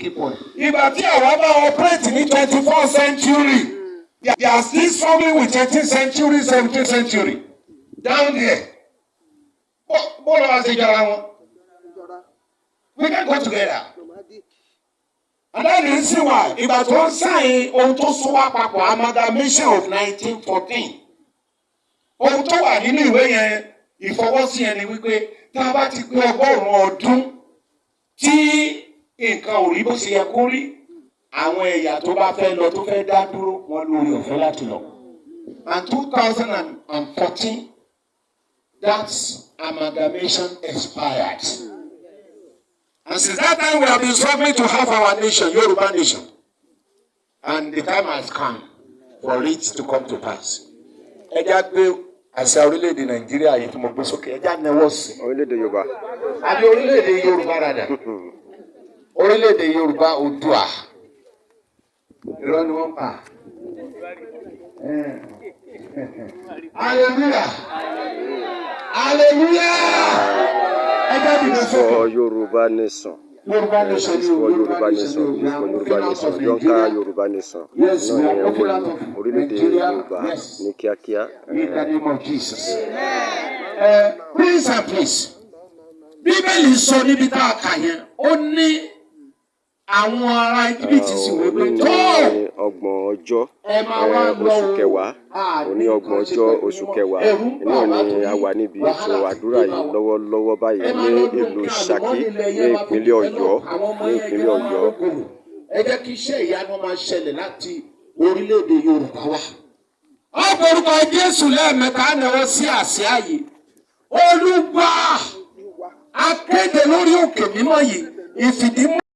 Keep on. Ìgbà tí àwa bá operate ní 24th century, they are still struggling with 18th century, 17th century down there. Bó lọ́wọ́ ṣe jọra wọn? We can go together. And that is why ìgbà tó ń sign ohun tó so wá papọ̀, amalgamation of 1914, ohun tó wà nínú ìwé yẹn, ìfọwọ́sí yẹn ni wípé tá a bá ti pé 100 ọdún tí nǹkan ò rí bó ṣe yẹ kó rí, àwọn ẹ̀yà tó bá fẹ́ lọ, tó fẹ́ dá dúró, wọn lórí ọ̀fẹ́ láti lọ. And 2014, that amalgamation expired. And since that time, we have been struggling to have our nation, Yoruba nation. And the time has come for it to come to pass. Ẹ já gbé àṣà orílẹ̀-èdè Nàìjíríà yìí tí mo gbé sókè, ẹ já nẹwọ́ sí. Orílẹ̀-èdè Yorùbá. Àbí orílẹ̀-èdè Yorùbá rádà. Orílẹ̀-èdè Yorùbá Oòduà. Irọ́ ni wọ́n pa. Hallelujah! Hallelujah! Ẹ já dìde sókè. For Yorùbá nation. Yorùbá nation ni o, For Yorùbá nation. O. We For are Yorùbá moving out nation. of Yọ̀ǹkà Nigeria. Yorùbá nation. Yes, Náà we are ni ẹ wò moving yìí. out of Orílẹ̀-èdè Nigeria. Yorùbá Yes. ní kíákíá. In the name of Jesus. Please and please. Bíbélì sọ níbi tá a kà yẹn, ó ní àwọn ará Íjíbítì sì wí pé Òní tó ní 30 ọjọ́ ẹ máa wá lọ oṣù o. kẹwàá. A Òní ní 30 nǹkan ṣe ọjọ́ pẹ̀lú oṣù wọn. kẹwàá Ẹ̀rù ń bà náà wá ni torí a wà níbi ètò wàhálà ti àdúrà dé bá yìí wa. lọ́wọ́lọ́wọ́ báyìí Ẹ máa ní lọ lo ìlú nǹkan Ṣakí àlùmọ́nì ilẹ̀ ní yẹn máa fi ìpínlẹ̀ develop Ọ̀yọ́, àwọn ọmọ ní yẹn ìpínlẹ̀ jẹ́ wọ́n máa Ọ̀yọ́. rógòlò. Ẹ jẹ́ kí iṣẹ́ ìyanu máa ṣẹlẹ̀ láti orílẹ̀-èdè Yorùbá wa. Ó forúkọ Jésù lẹ́ẹ̀mẹ́ta náwó sí àsíá yìí. Olúwa, akéde lórí òkè mímọ́ yìí, ìfìdímú.